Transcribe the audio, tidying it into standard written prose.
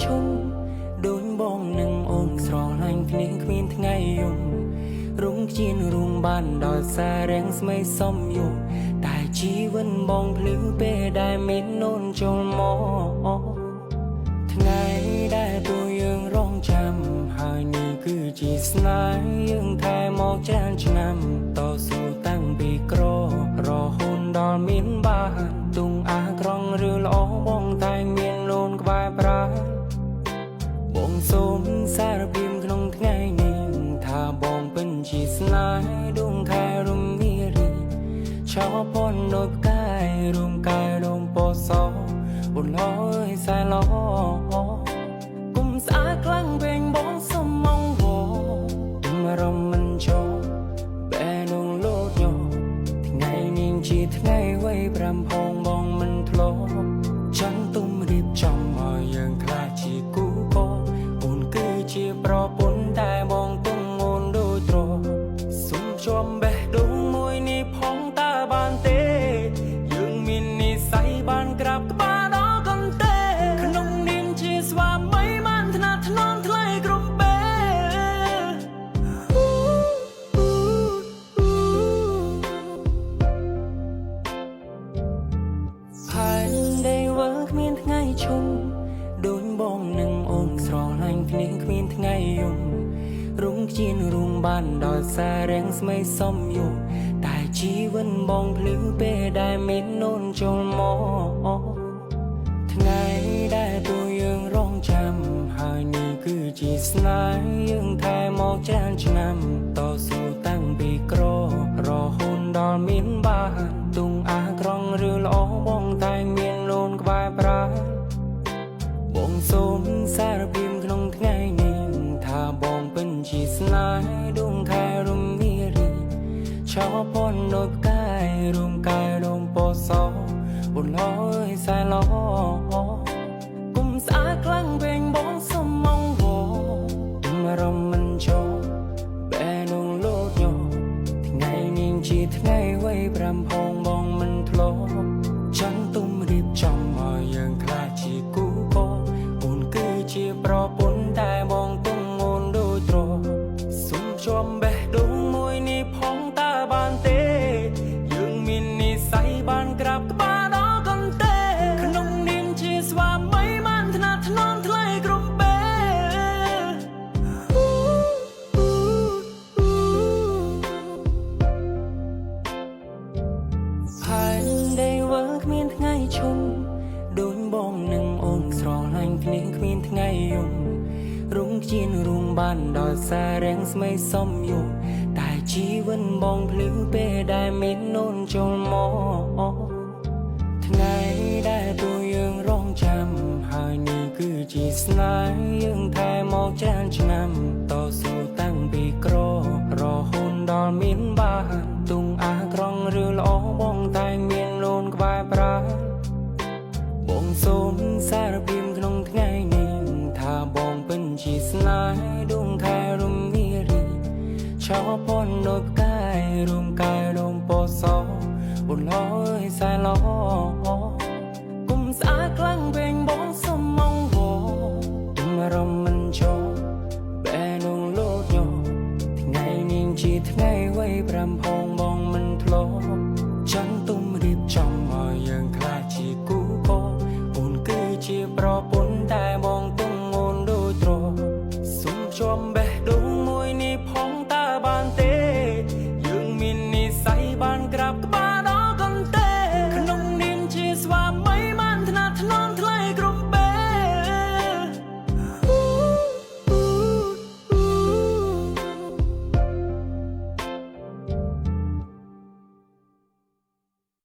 ឈុំដូចបងនឹងអូនស្រឡាញ់គ្នាគ្មានថ្ងៃយំរុងជានរុងបានដល់សាររាំងស្មីសំយំតែជីវិតបងភ្លឺពេលដែលមានអូនចូលមកថ្ងៃដែលពួកយើងរងចាំហើយនេះគឺជាស្នេហ៍យើងថែមកច្រើនឆ្នាំតស៊ូតាំងពីក្ររហូតដល់មានបានទុងអាក្រង់ឬល្អបងតែមានអូនក្បែរប្រាបងសូមសារភាពក្នុងថ្ងៃនេះថាបងពិនជាស្នេហ៍ដួងខែរំមីរីឆោពនដូចផ្កាយរួមកាយរួមពណ៌សបុនលយសែឡគុំស្អាតខ្លាំងពេកបងសុំមងវទុំរំមិនចូលបែនងលោតញថ្ងៃនេះជាថ្ងៃវ័យប្រាំផងបងមិនធ្លាប់ចាំទុំរៀបចំឲ្យយើងខ្លាចជាគូកអូនគឺជាប្រពន្ធតែបងទុំអូនដូចទ្រសុំជាំបេះដូងមួយនេះផងតើបានទេយើងមាននិស័យបានក្រាបក្បាលដល់កន្ទេក្នុងនាមជាស្វាមីបានថ្នាក់ថ្នមថ្លៃគ្រប់ពេល ផែនដីវើគ្មានថ្ងៃឈុំដូចបងនឹងអូនស្រឡាញ់គ្នាគ្មានថ្ងៃយំរុងជានរុងបានដល់សាររាំងស្មីសំយំតែជីវិតបងភ្លឺពេលដែលមានអូនចូលមកថ្ងៃដែលពួកយើងរងចាំហើយនេះគឺជាស្នេហ៍យើងថែមកច្រើនឆ្នាំតស៊ូតាំងពីក្ររហូតដល់មានបានទុងអាក្រង់ឬល្អបងតែមានអូនក្បែរប្រាបងសូមសារភាពក្នុងថ្ងៃនេះថាបងពិនជាស្នេហ៍ដួងខែរំមីរីឆោពនដូចផ្កាយរួមកាយរួមពណ៌សបុនលយសែឡគុំស្អាតខ្លាំងពេកបងសុំមងវទុំរំមិនចូលបែនងលោតញថ្ងៃនេះជាថ្ងៃវ័យប្រាំផងបងមិនធ្លាប់ចាំទុំរៀបចំឲ្យយើងខ្លាចជាគូកអូនគឺជាប្រពន្ធតែបងទុំអូនដូចទ្រសុំជាំបេះដូងមួយនេះផងតើបានទេយើងមាននិស័យបានក្រាបក្បាលដល់កន្ទេក្នុងនាមជាស្វាមីបានថ្នាក់ថ្នមថ្លៃគ្រប់ពេល ផែនដីវើគ្មានថ្ងៃឈុំដូចបងនឹងអូនស្រឡាញ់គ្នាគ្មានថ្ងៃយំរុងជានរុងបានដល់សាររាំងស្មីសំយំតែជីវិតបងភ្លឺពេលដែលមានអូនចូលមកថ្ងៃដែលពួកយើងរងចាំហើយនេះគឺជាស្នេហ៍យើងថែមកច្រើនឆ្នាំតស៊ូតាំងពីក្ររហូតដល់មានបានទុងអាក្រង់ឬល្អបងតែមានអូនក្បែរប្រាបងសូមសារភាពក្នុងថ្ងៃនេះថាបងពិនជាស្នេហ៍ដួងខែរំមីរីឆោពនដូចផ្កាយរួមកាយរួមពណ៌សបុនលយសែឡគុំស្អាតខ្លាំងពេកបងសុំមងវទុំរំមិនចូលបែនងលោតញថ្ងៃនេះជាថ្ងៃវ័យប្រាំផងបងមិនធ្លាប់ចាំទុំរៀបចំឲ្យយើងខ្លាចជាគូកអូនគឺជាប្រពន្ធតែ